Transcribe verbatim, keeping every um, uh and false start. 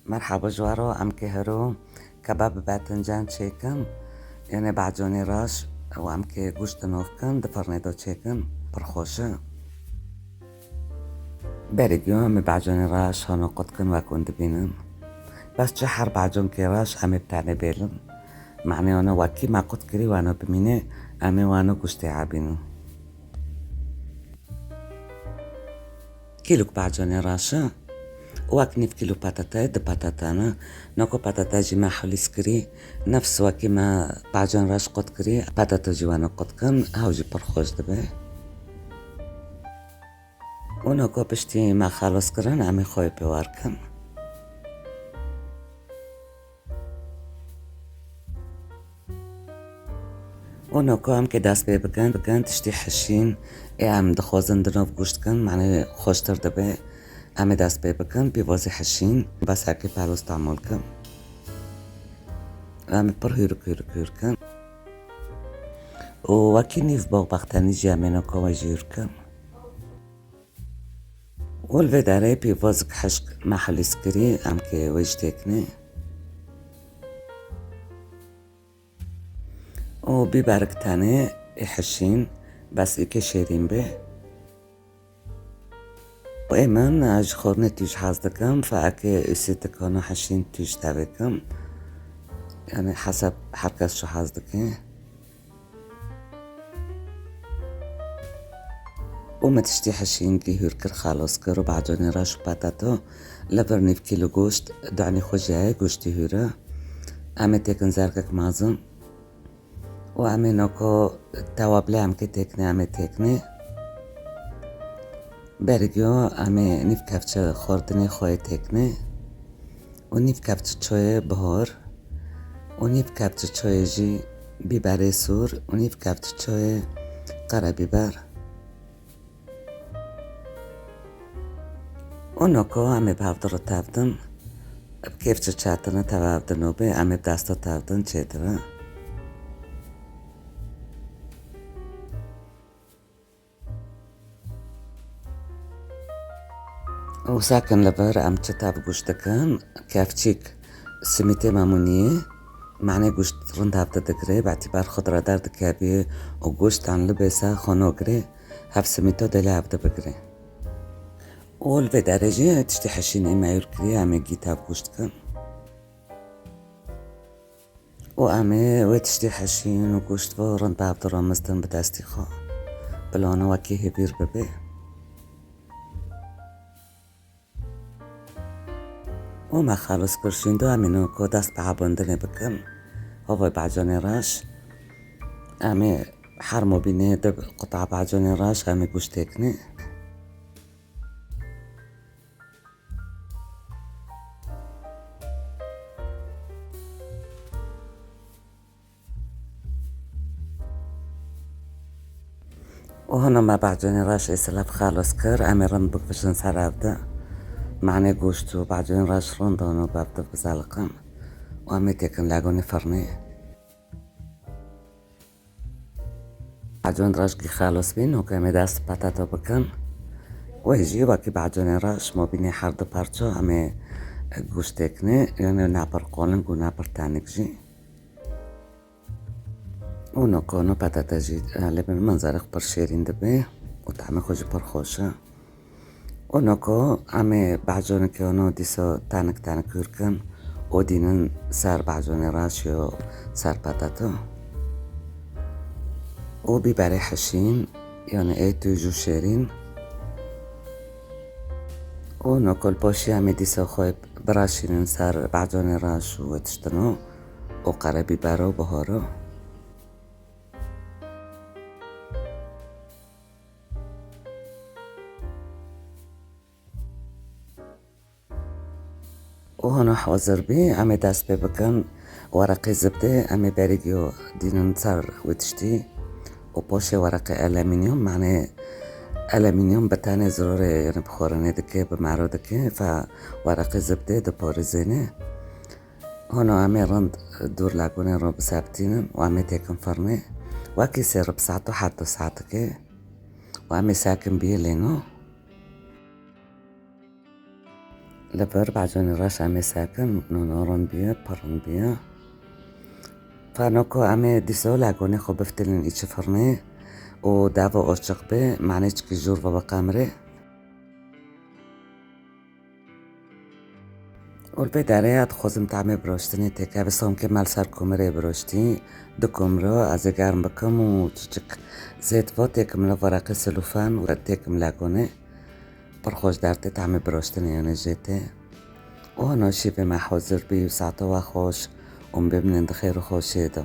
Merhaba ji we re, em kê hero kebab bi betincan çêkin, yanê baconê reş û em kê goşt di nov kin, di firnê de çêkin, pir xweş e. Berî giyo em ê baconê reş hano qut kin wek hûn dibînin. Bes çi her baconkê reş em ê bi tenê bêlin. Manê wana wekî me qut kirî wano bimîne, em ê wano goştê ebînin. Kîlok bacanê reş e, wek nîv kîlo patatayê, du patata ne. Noko patata jî me hulîs kirî, nefs wekî me bacan reş qut kirî, patata jî wano qut kin, hew jî pir xweş dibe. Û noko piştî me xelos kirin, em ê xwe pê war kin. Û noko em kê dest pê bikin, bikin tiştî hişîn, ê em dixwazin di nav goşt kin, manê xweştir dibe. Em ê dest pê bikin, pîvazî hişîn, bes hekî pelos temol kin. Em ê pir hûrik hûrik hûr kin. Û wekî nîv box bextenî jî em ê noko wê jî hûr kin. Û li vê derê pîvozik hişk me hulîs kirî, em kê wê jî têkinê. Û bîberik tenê ê hişîn, bes ê kê şêrîn bê. Û ê min, ez ji xornê tûj hez dikim, fe eke ûsî dikana hişîn tûj tevê kim. Yanî hesab her kes çi hez dike. Û me tiştî hişîngî hûr kir, xelos kir û bacanê reş û patato li vir nîv kîlo goşt, danî xwe jî heye goştî hûr e. Em ê têkin zergek mezin. Û em ê noko tewa bilê em kê têkinê, em ê têkinê. Bergiyo em ê nîv kevçe xwardinê xwe yê têkinê. Û nîv kevçe çoyê bihor, û nîv kevçe çoyê jî bîberê sûr, û nîv kevçe çoyê qerebîber. Û noko em ê bi hev di re tevdin, bi kêf çi çetine tev hev di nobê, em ê bi desta tevdin çêtir e. Û sakin li vir em çi tev goşt dikin, kevçîk simîtê memuniyê, manê goşt rind hev didigirê, bi îtîbar xwe di re derdikevî û goştan li bêse xwe nogirê, hev simîto dê li hev dibigirê. Û li vê derê jî tiştê hişînê me hûr kiriye, em ê gî tev goşt dikin. Û em ê wê tiştê hişîn û goşt vo rind bi hev diramiztin bi destî xwe. Bila wana wekî hêvîr bibe. Û me xelos kir şîndo, em ê noko dest bi hebandinê bikin. Havay bacanê reş. Em ê her mobînê di qutaha bacanê reş em ê goşt têkinê. Û hino me bahcûnê reş ê silef xelos kir, em ê rind bikifşin ser ev de. Manê goşt û bahcûnê reş rind hino bev de bizeliqin. Û em ê têkin lagonê firnê. Bahcûn reşkî xelos bîn, weke em ê dest petato bikin. Wê jî wekî bahcûnê reş, mobînê her du parço, em ê goşt têkinê, yanê ne pir qoling û ne pir tenik jî. Û noko no petato jî, e, lê min manzarek pir şêrîn dibe û tehmê xwe jî pir xweş e. Û noko em ê bahcûnekê hino dîsa tenik tenik hûr kin û dînin ser bahcûnê reş yo ser petato. Û bîberê hişîn, yanî ê tûj û şêrîn. Û noko li poşî em ê dîsa xwe biraşînin ser bahcûnê reş û wê tiştino û qerebîbero bihoro. Û hino hazir bî, em ê dest pê bikin. Wereqê zibdê, em ê berî giyo dînin ser wê tiştî. Û poşê wereqê alemînîum, manê alemînîum bi tenê zirorê, yanî bi xwarinê dike, bi mero dike, fe wereqê zibdê diparêzêne. Hino em ê rind dûr lagonê re bisebitînin û em ê têkin firnê. Wekî sê rib saet û heft saetekê û em ê sakin biyê lêno. Li vir bacanê reş em ê sekin, nûn ron biye, pirin biye. Fano ku em ê dîso lagonê xwe biftilin îçi firnê û dava oçiq be, manê çikî jûr ve bi qemrê. Û li vê derê ya dixwazim tamê biroştinê têkeve, somkê me li ser kumirê biroştî, du kumro ez ê germ bikim û çiçik zêt ve têkim li wereqê selûfan û têkim lagonê. Pir xweş dertê tamê biroştinê yanê jê tê. Û hino şîvê me hazir bî û saeta we xweş û em bimînin di xêr û xweşiyê de.